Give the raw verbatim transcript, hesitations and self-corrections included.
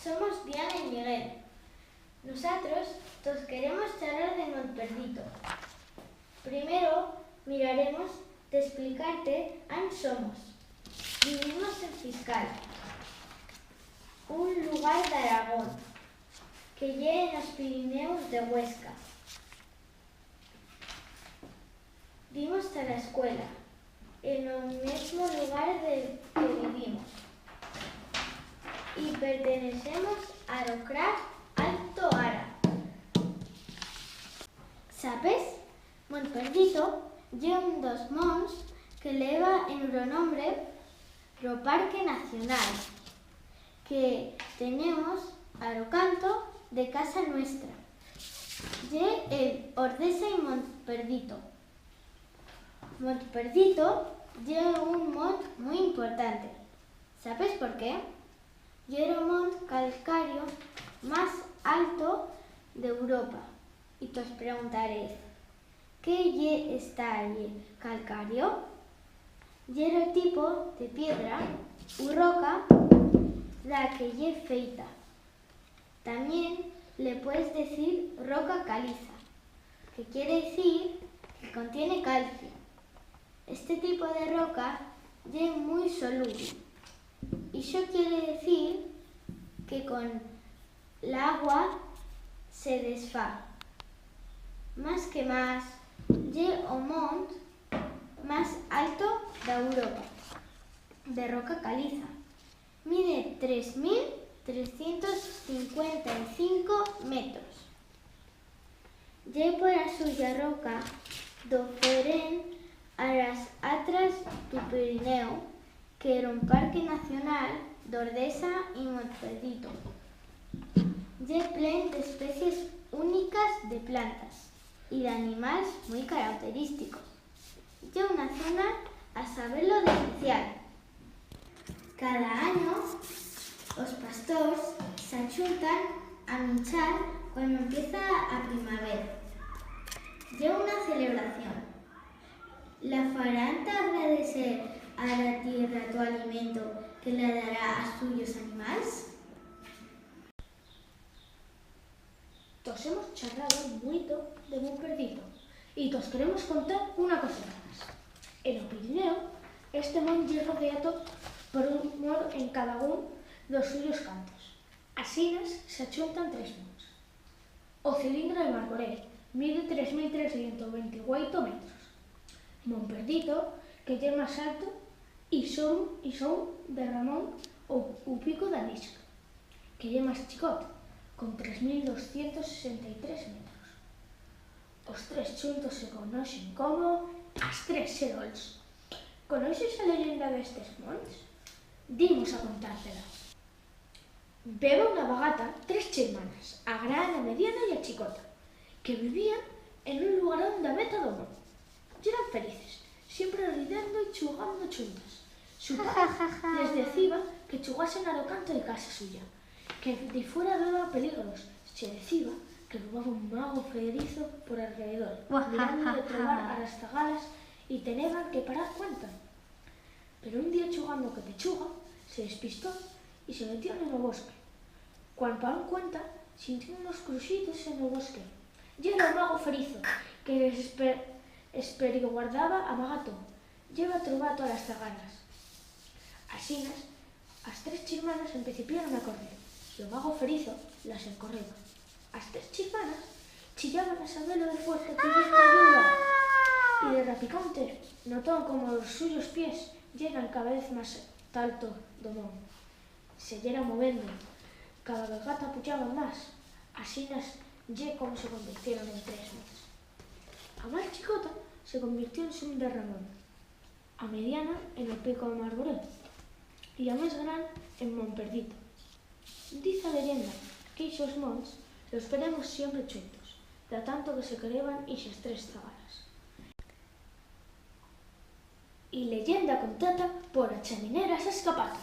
Somos Diana y Miguel. Nusatros tos queremos charrar de Montperdito. Primero miraremos d'explicar-te án somos. Vivimos en Fiscal, un lugar d'Aragón que ye en os Pirineus de Huesca. Dimos ta la escuela, en o mesmo lugar de que vivimos, y pertenecemos a ro crac Alto Ara. Sabes? Montperdito ye un d'os monts que leva en ro nombre ro Parque Nacional que tenemos a ro canto de casa nuestra. Ye el Ordesa y Montperdito. Montperdito ye un mont muit importante. Sabes por qué? Ye ro mont calcario mas alto d'Europa. Y tos preguntarez, qué ye esta ye calcario? Ye ro tipo de piedra u roca d'a que ye feita. Tamién le puedes decir roca caliza, que quiere decir que contiene calcio. Este tipo de roca ye muit soluble. Ixo quiere decir que con l'agua se desfa. Mas que mas, ye o mont mas alto d'Europa de roca caliza. Mide tres mil trescientos cincuenta y cinco metros. Ye por a suya roca d'oferent a las atras d'u Pirineu que ro Parque Nacional d'Ordesa y Montperdito. Ye plen d'especies unicas de plantas y d'animals muit carauterísticos. Ye una zona a saber-lo d'especial. Cada anyo, os pastors s'achuntan a minchar cuando empieza a primavera. Ye una celebración. La farán ta agradecer a ra tierra t'o alimento que la dará as suyos animals? Tos hemos charrado muito de Montperdito y tos queremos contar una coseta mas. En o Pirineu, este mont ye rodeato por un mor en cada un d'os suyos cantos. Asinas s'achuntan tres monts. O Cilindro de Marborell mide tres mil trescientos venticuatro metros. Montperdito, que ye mas alto, y son, y son de Ramón o u Pico d'Anisca, que ye mas chicot, con tres mil doscientos sesenta y tres metros. Os tres chuntos se conoixen como as Tres Serols. Conoixes a leyenda d'estes monts? Dimos a contar-te-la. B'heba una vagata tres chirmanas, a grana, a mediana y a chicota, que vivían en un lugarón d'a meta d'o mont. Yeran felices, siempre ridendo y chugando chuntas. Su pare les deciba que chugasen a ro canto de casa suya, que difuera b'heba peligros. Se deciba que robaba un mago ferizo por arredor, mirando de trobar a las zagalas y teneban que parar cuenta. Pero un día chugando que te chuga, se despistó y se metió en o bosque. Cuan parón cuenta, sintió unos cruxitos en o bosque. Yera o mago ferizo, que les espe-, esperiguardaba amagato. Yeba trobar todas las zagalas. Asinas, as tres chirmanas empecipioron a correr, y o mago ferizo las encorreba. As tres chirmanas chillaban a saber lo de fuerte que yera a yuda, y de rapiconte notón como os suyos pies yeran cada vez mas t'alto d'o mont. Se yera movendo, cada vegata puyaban mas, asinas ye como se convirtieron en tres monts. A mas chicota se convirtió en Son de Ramón, a mediana en o Pico de Marborell y a mes gran en Montperdito. Diz a leyenda que ixos monts los veremos siempre chuntos, d'a tanto que se quereban ixas tres zagalas. Y leyenda contada por a Chaminera Sascapata.